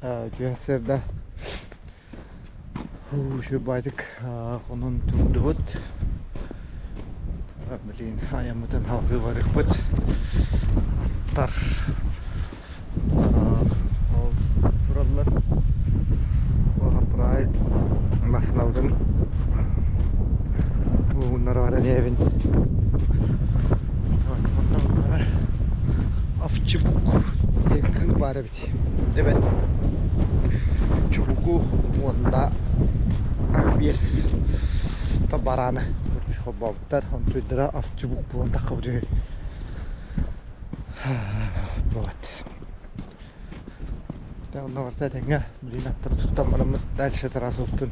Үтүө сырда үчүгэй хонон турдубут. Блин, айаммытын салгыы барыахпыт. Аттар ол тураллар. Прайд массыыналарын ууннара баран иһэбин. Овчебук диэн кыыл баар эбит. Эбэт чубуку уонна биэс барааны холбообуттар. Онтуйдара овчебук буолан таххабыт үһү. Вот. Онно барыта этэҥҥэ билигин аттары туттан бараммыт дальше трасса устун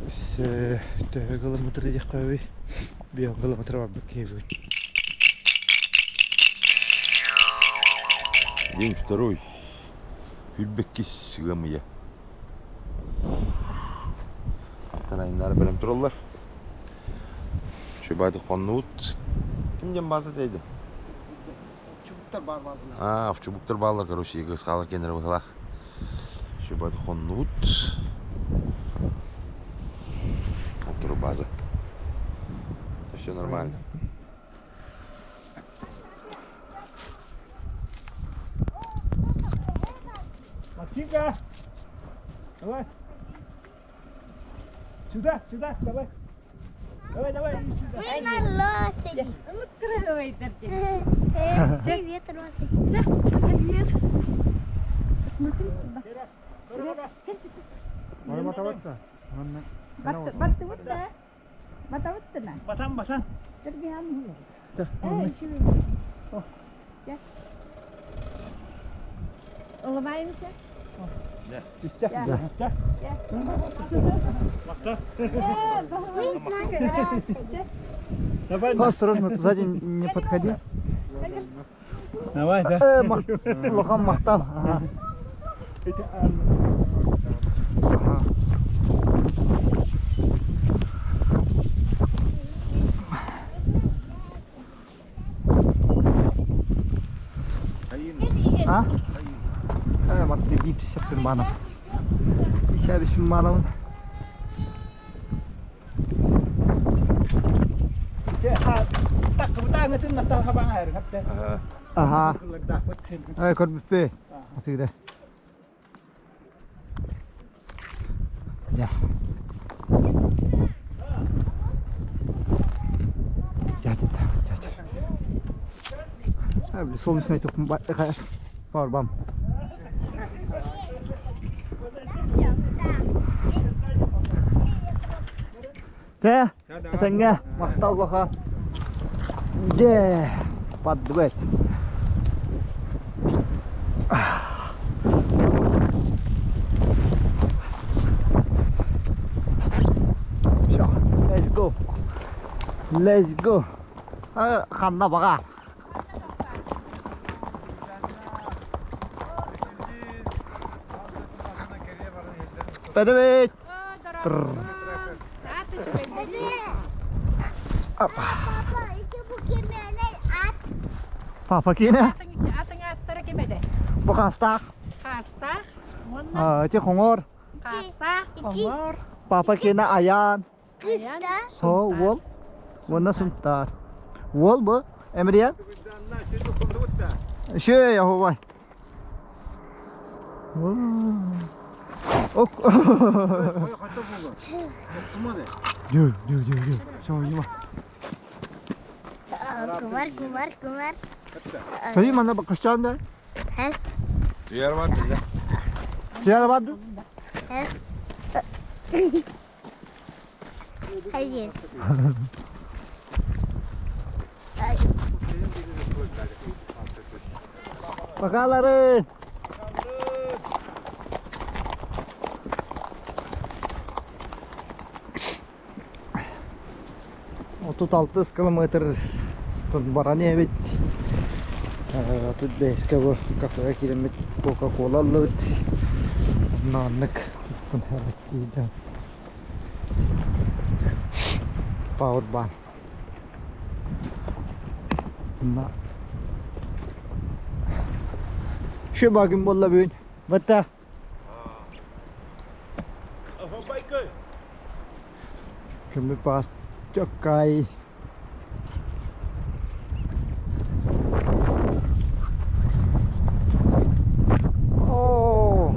өссө төһө километр диэххэ үһүй биэс километр барбыт киһибин. День второй. Хүрбэккис ыам ыйа. Аттан бэлэм тураллар. Чубаты хоннубут. Ким диэн бааза дейdi? Чубуктар бар баазалар. А, чубуктар бааллар, короче, ыксаалар кеннер быһылаах. Чубаты хоннубут. Туру база. Все нормально. Максимка! Давай! Сюда, сюда, давай! Давай, давай, иди сюда! Мы на лошади. Привет, лошадь. Привет. Посмотри туда. Батан, батан! Улыбаемся. Түстэ. Да. Махта. Мы на лошади. Давай, Осторожно, сзади не подходи. Давай, да. Улахан махтал. Ага. Ага. А? Матты бип манам. Исәбис манам. Аха. Ай көрбүппү. Атыгда. Я. Дядя, дядя. А, били солнечный тухм Пауэрбам. Те, этэҥҥэ, махтал лоха. Де, поддубет. Все, let's go. Let's go. Ханна баҕа. Привет. Опа. Папа, ити бу кимиэнэй ат? Папа киинэ. Атың аттара кемеде. Бу хастаах. Хастаах, уонна Ити хоҥор. хастаах, хоҥор, Папа киинэ Аян. Кыста. Со уол. Уонна Сунтаар. Уол бу. Эмриен. Шөө яхубай. Ок. Дю, дю, дю, дю. Все, юма. Кумар, кумар, кумар. Тали мана бакашчан да. Туярбат, да? Туярбат. Hayır. Бакаларын. 36 километр баран эбит. Тут бэскэ бу кафега киирэммит Кока-Кола ыллыбыт. Онно туппун тиийдим. Пауэрбанк. Онно Шөбагын буолла бүгүн. Бата. Көмү паас чоккай. О!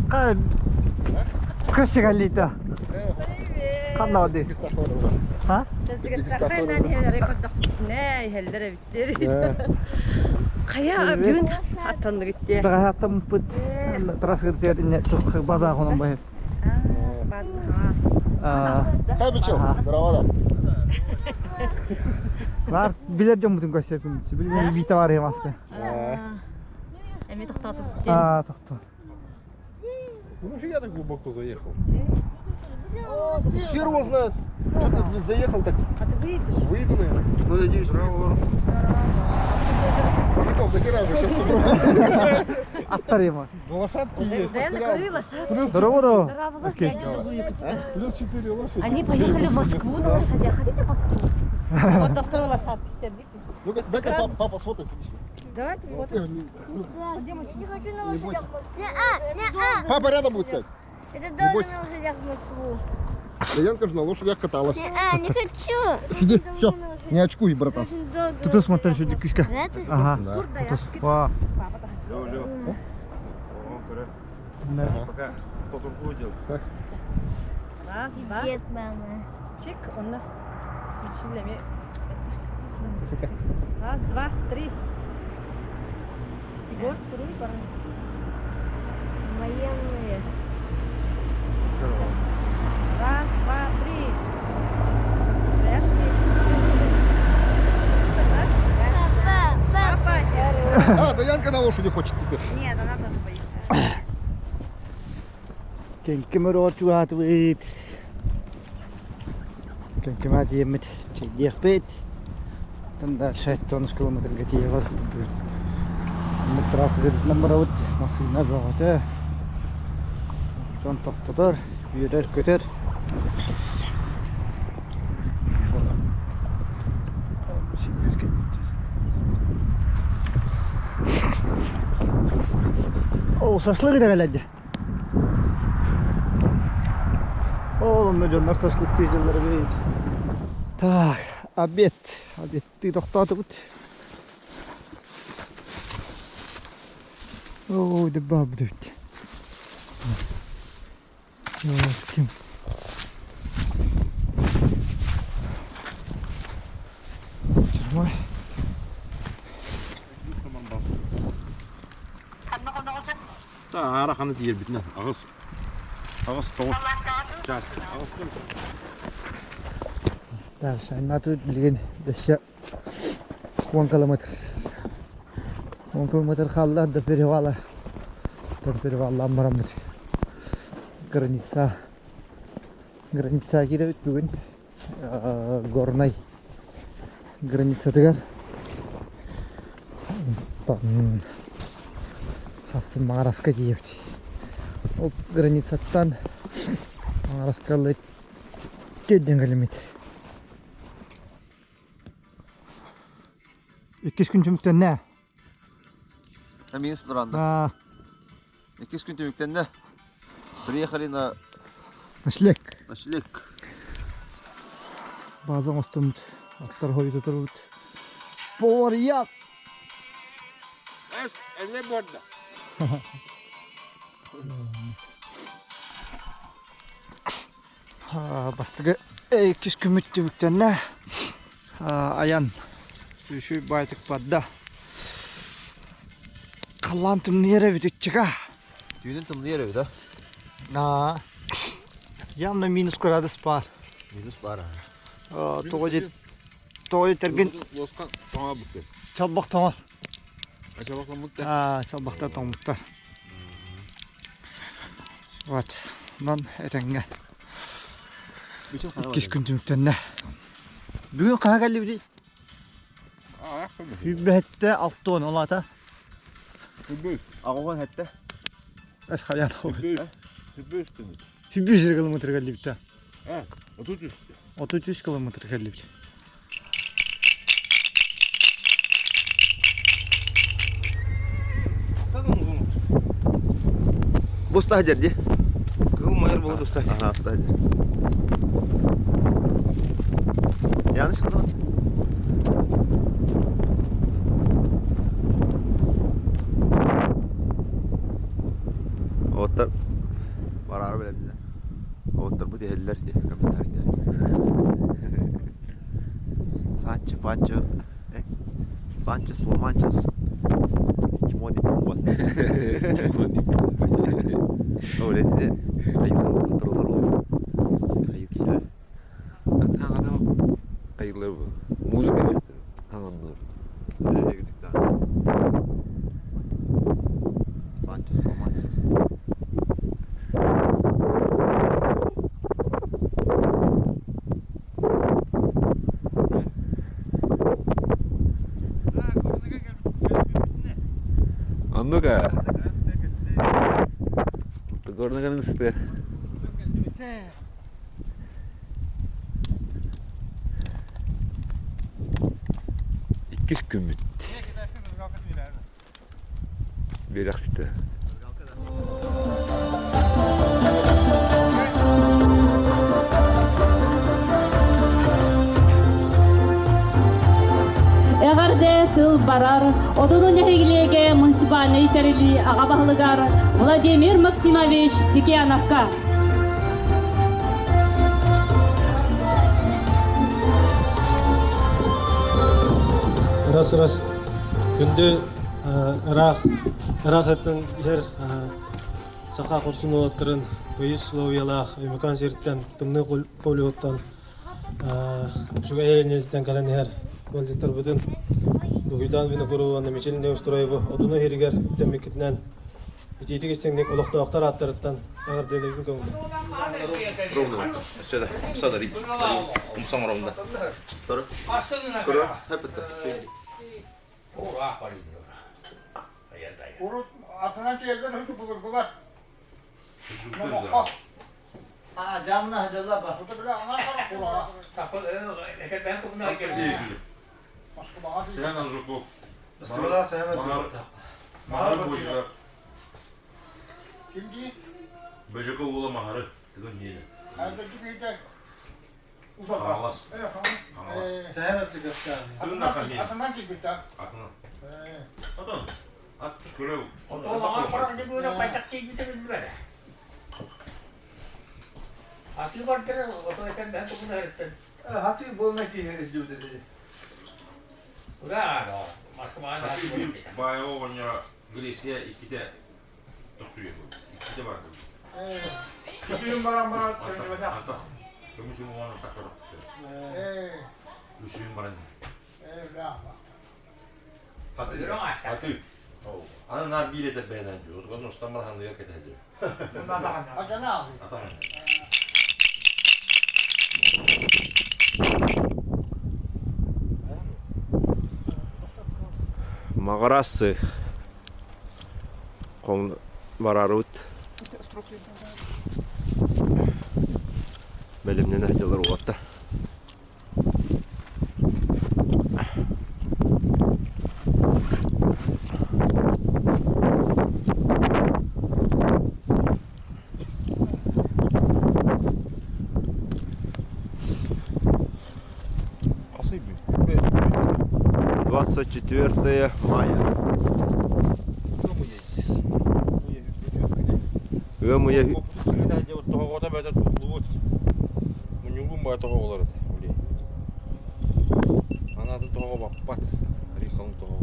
Хай Көсүгалита. Ханна А? Хайа бүгүн аттанныгыт дии. Баҕаһааттаммыт трассыгытыгар инне база хонон баһып. Здорово. Бар билер дьоммутун көрсөпүм. Билген биите бар емасты. Эми тоқтатып. А, тохто. Ну нафига так глубоко заехал? Хер его знает. Что ты, блин, заехал так? А ты выйдешь? Выйду, наверное. Ну, надеюсь, выйду. Мужиков, до хера же, сейчас попробуем. Аттар ема. Лошадки есть. Да, накрыла лошадку. Плюс Здорово, здорово. Здорово, Окей. Плюс 4 лошади. Они поехали в Москву на лошадях. Хотите в Москву? Вот на второй лошадке садитесь. Ну как, дай-ка папа, папа сфоткает. Давайте фото. Я не хочу на лошадях в Москву. Не-а, не-а. Папа рядом будет стоять. Это долго бойся. на лошадях в Москву. Да Янка же на лошадях каталась. Не-а, не хочу. Сиди, все, не очкуй, братан. Очень долго Тут на смотри, лошадях что в Москву. дикушка. Знаете? Ага. Да. Тут ва. Да. Пока потурку делал. Раз, два. Привет, мама. Чик, он на. Раз, два, три. Егор, три, пора. Военные. Раз, два, три. Подожди. Папа, папа. Папа. А, да Янка на лошади хочет теперь. Нет, она тоже боится. Кэнкимэр орчугаатыбыт. Кэнкимэ диэммит чэйдиэхпит. Оттон дальше 10 километрга тиийэ барбыт. Оннук трассабытынан барабыт. Массыына бөҕөтө. Дьон тохтотор, үөрэр-көтөр. О, шашлык итэҕэлэрдэ. Ол онно дьоннор шашлыктыы дьыллары бит. Так, обед. Обедтыы тохтоотубут. Оо, дыбаабыт эбит. Ким? Тюрьма. Та араханы тиербитинен аҕыс аҕыс тоҕус чаас аҕыс Дальше тут билигин өссө 10 километр. 10 километр хаалла до перевала. До переваллаан бараммыт. Граница. Граница киирэбит бүгүн. Горнай границатыгар. Хассын Маҕараска тиийэбит. Ол границаттан Маҕараска төрдөн кэлиммит. Иккис күн түмүктэннэ. Минус Миранда. Иккис күн түмүктэннэ. Приехали на Ночлег. Ночлег. База оҥостоммут. Аттар хойутутурбут. Повар Эс, эле борда. Бастыгы иккис күммүт түмүктэннэ. Айан үчүгэй баайытык барда. Халлаан тымныйар эбит ыччыга. Түүнүн тымныйар эбит, а? Явно минус градус баар. Минус баар. Тоҕо диэн тоҕо диэтэргин Лоска тоҥа бүттэ. чалбах тоҥор. Ачабакламмытта. Аа, чалбахта тоҥмуттар. Вот. Онон этэҥҥэ иккис күн түмүктэннэ. Бүгүн хаһа кэллибитий? Сүүрбэһэттэ алтыан ол аата. Аҕыһын хэттэ. Эс хайаан Сүүрбэ үс 100 километр кэллибитэ. 33. 33 километр кэллибит. Буста сылдьар дии. Кыһыл майор буолу туста. Аха, уста сылдьар. Yanlış mı? Оттар бараары билэбилэр. Оттар бу диһэллэр дии комментарийдар. Санчо Панчо, э? Санчес Ламанчес. Тимон и Пумба. Тимон и Пумба. Ол этини хайыылар олохторолор ол. Хайыы киһилэр. Хайыылар бу. Музыка эбиттэр. Хаҥаннар. Санчес Ламанчес. Оннук аа. Горнаганы сытыар. Иккис күммүт. Биэрэхпитэ. Эҕэрдэ тыл барар Одуну нэһилиэгэ муниципальнай тэрилии аҕа баһылыгар Владимир Максимович Тикияновка. Раз-раз күндү ыраах ыраах аттан иһэр саха хорсун уолаттарын тыйыс условиялаах Өймөкөөн сириттэн тымныы полюһуттан үчүгэй эйэлэниттэн кэлэн иһэр ыалдьыттарбытын Дугуйдаан Винокурову уонна Мичил Неустроеву Одуну иһиригэр үктэммиккитинэн итиитик истиҥник олохтоохтор ааттарыттан эҕэрдэлиибин көҥүлэ. Ровно. Все да. Садарит. Умсан ровно. Көрө, хэппитте. Урут атынан тиэрдэн үһү булургулар. Сен Жуков. Бастыгыла Сэһэн Махары Божиков. Ким дии? Божиков уола Махары. Тыгын иһиэ. Хаҥалас. Хаҥалас. Сэһэн Ардьыгастаан. Тыгын Ахан иһиэ. Атынан киирбитэ. Атынан. Отон. Ат көрөв. Хаты буолна киһи издиүтэ. Баайа оҕонньоро Греция иккитэ тохтуйа иккитэ бар Үсүһүн баран баран төннүбэтэх. Антах көмүс уҥуоҕун антах көрөхтөр. Үсүһүн баран. Хаты. Аны наар биир этэ бэйэнэн дүү. Отуган устан бар ханныгар кэтэһэ дүү. Атаҕын. Маҕарасы барарыбыт бэлэмнэнэ сылдьаллар уолаттар. 24 мая. Ыам ыйа Мунньугун баа тоҕо болар этэ били. Анаатын тоҕо баппат. Рихалын тоҕо.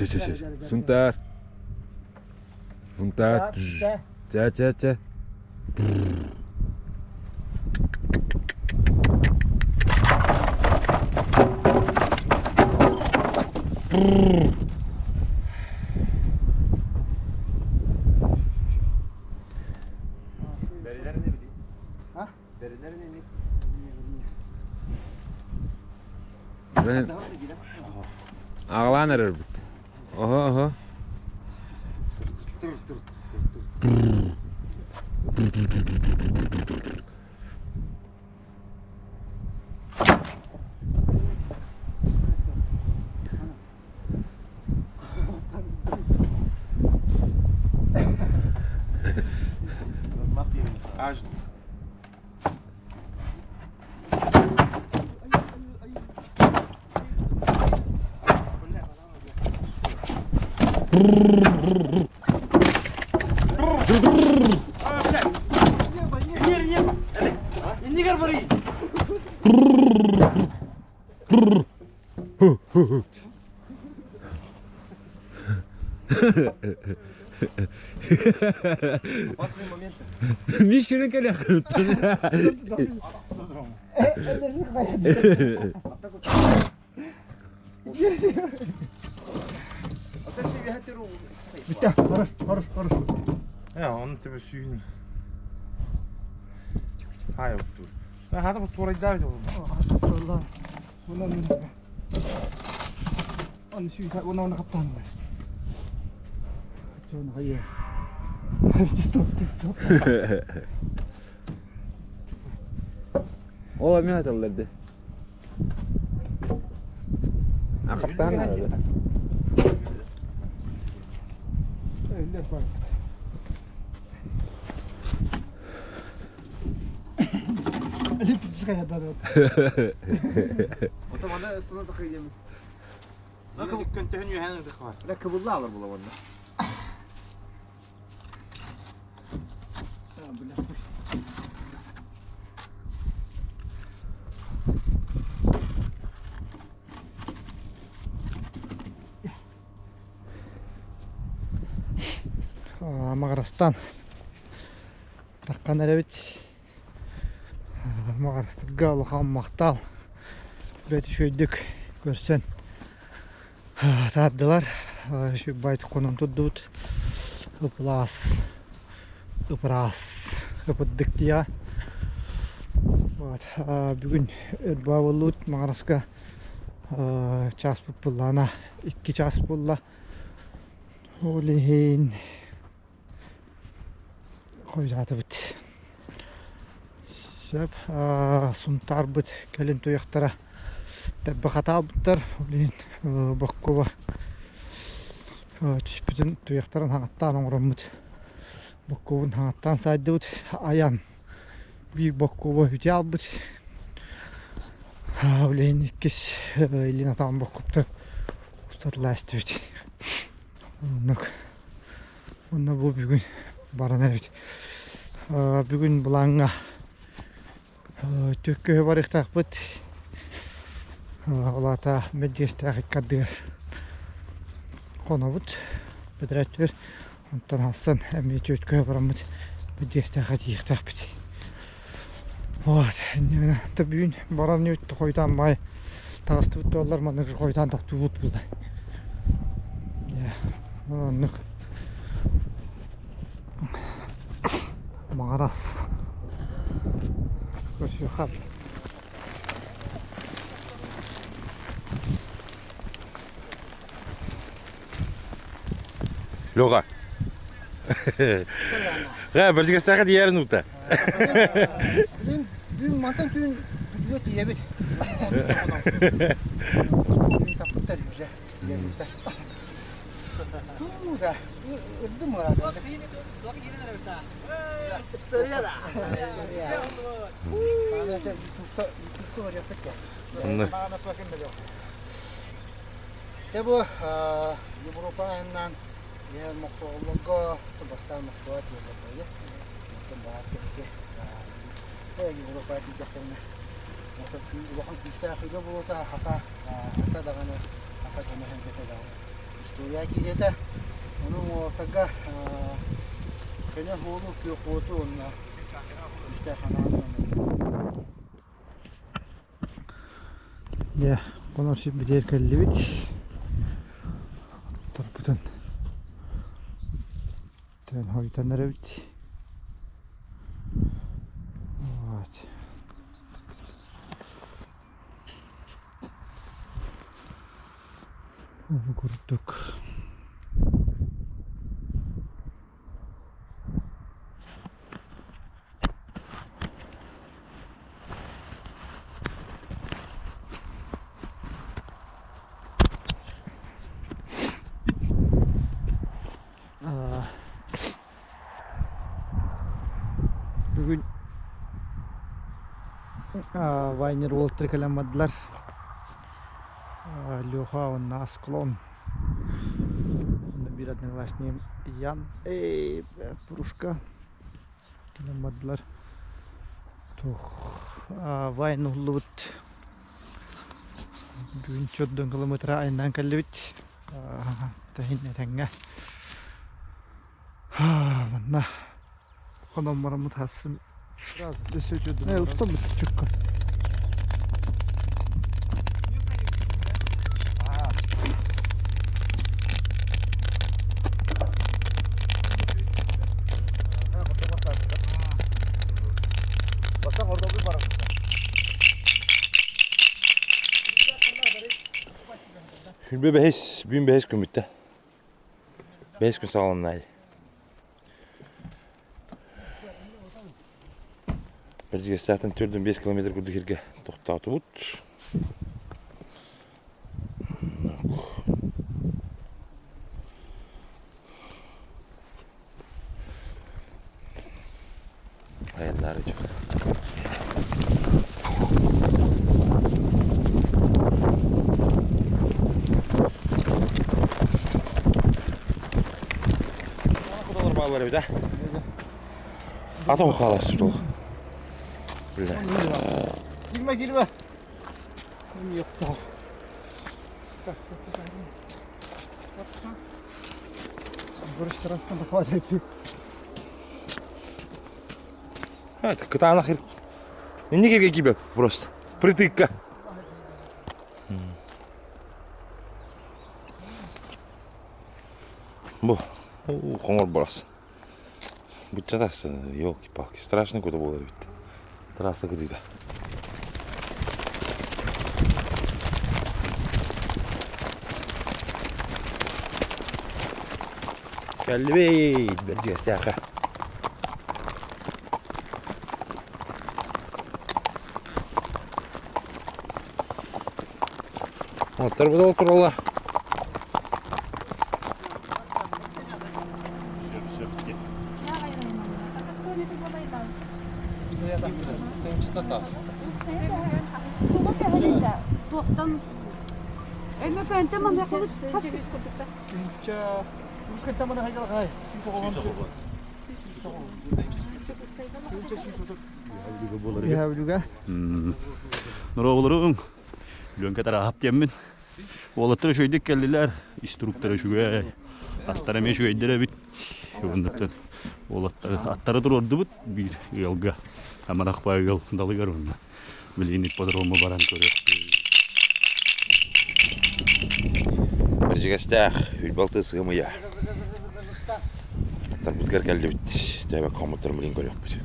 Чэ чэ чэ. Сунтаар. Сунтаар. Чэ чэ чэ. Аҕалаан эрэрбит. Оһо, оһо. Мишерин кэлэ Бүттэ, хорош, хорош, хорош. Э, оны тебе сүйін. Хай, Хата бу туорайдаабит ол. Оны сүйін, оны оны қаптан. Чоны хайы. Стоп, стоп. Ол эмиэ аталларды. Акаптаан арады. Маҕарастан таххан эрэбит. Маҕарастарга улахан махтал. Бэт үчүгэйдик көрсөн таардылар. Баайт хонон турдубут. Ыпылаас, ыпыраас, ыпырдык диэҕэ. Вот. Бүгүн өрбаа буоллубут Маҕараска чааспыт буллаана икки чаас буолла. Ол иһин хойутаатыбыт. Сөп Сунтаарбыт кэлин туйахтара тэббэ хатаабыттар. Ол иһин Боккуба түспүтүн туйахтарын хаҥаттаан оҥороммут. Боккубун хаҥаттаан саайдыбыт. Айан биир боккуба үтэ албыт. Ол иһин иккис илин атаҕын боккуптан устатылаа истибит. Оннук. Онно бу бүгүн баран эбит. Бүгүн былааҥҥа Төккөһө барыахтаахпыт. Ол аата Мэддиэстээх икки ардыгар хонобут. Бэдэрээттэр онтон алсан эмиэ Түөткөһө бараммыт Мэддиэстээххэ тиийиэхтээхпит. Вот, иннинэ бүгүн баран хойутаан баай таҕыстыбыт буоллар маннык хойутаан тохтуубут буолла. Оннук. Маҕарас. Көрсүөххэ. Леха. Га, бэрдигэстэхэ диярын ута. Бүгүн бүгүн мантан түүн бүтүгө тиийэбит. Таппыттар уже. Туу да, ырдым Те бу Европа айаннаан иһэр мохсоҕоллорго бастаан Москва тиийэллэр Оттон баар кэмки Европа тиийдэхтэринэ улахан күүстээх үлэ буолуота хака ата даҕаны хака дьоно сэргэтэ даҕаны История киирэтэ. Ону уолаттарга көнө уолу, күөх уоту уонна күүстээх ханааны Дьэ, хонор сирбитигэр кэллибит. Отторбутун тэн хойтон эрэбит. Вот. Ол курдук. Бүгүн Вайнер уолаттар кэлэн бардылар. Леха уонна Асклон. Онно биир одноклассник Ян эй Пурушка кэлэн бардылар. Туох Вайн уһуллубут. Бүгүн чордон километра айаннаан кэллибит. Таһын этэҥҥэ. Манна хонон бараммыт хассын устаммыт чукка. Хүлбэ бэһис, бүгүн бэһис күн бүттэ. Бэһис күн саҕаланна. Бэрдьигэстээхтэн 4-5 километр курдук сиргэ тохтоотубут. Айаннаары Кудалар баалар эбит, а? Ата хаалас тутул. Бля. Girme girme. Yok Кытаанах Инники киирбэт просто. Притыкка. Бу хоҥор барахсан. Буччатас, елки-палки, страшно куда было ведь. Трасса кытыыта. Кэллибит, бэрдигэстээххэ. Оттор бу тураллар. Үһэ Нороолоруҥ Лүөҥкэ тараһап диэммин. Уолаттар үчүгэйдик кэллилэр, инструктора үчүгэй, аттара эмиэ үчүгэйдэр эбит. Оннуктан уолаттары аттары туруордубут биир ыалга. Амарах баай ыал далыгар уонна билигин ипподрому баран көрүөхпүт. Бэрдьигэстээх Үйбалты сыымыйа. Аттарбытыгар кэллибит. Тэбэк хомуттарын билин көрүөхпүт.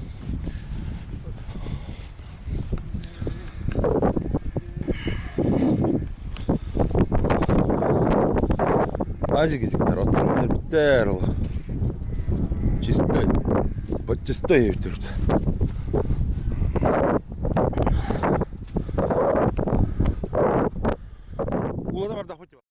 Азик-изиктер оттон бүттэр ол. Чистой. Подчистой өтүрт. Улада бардах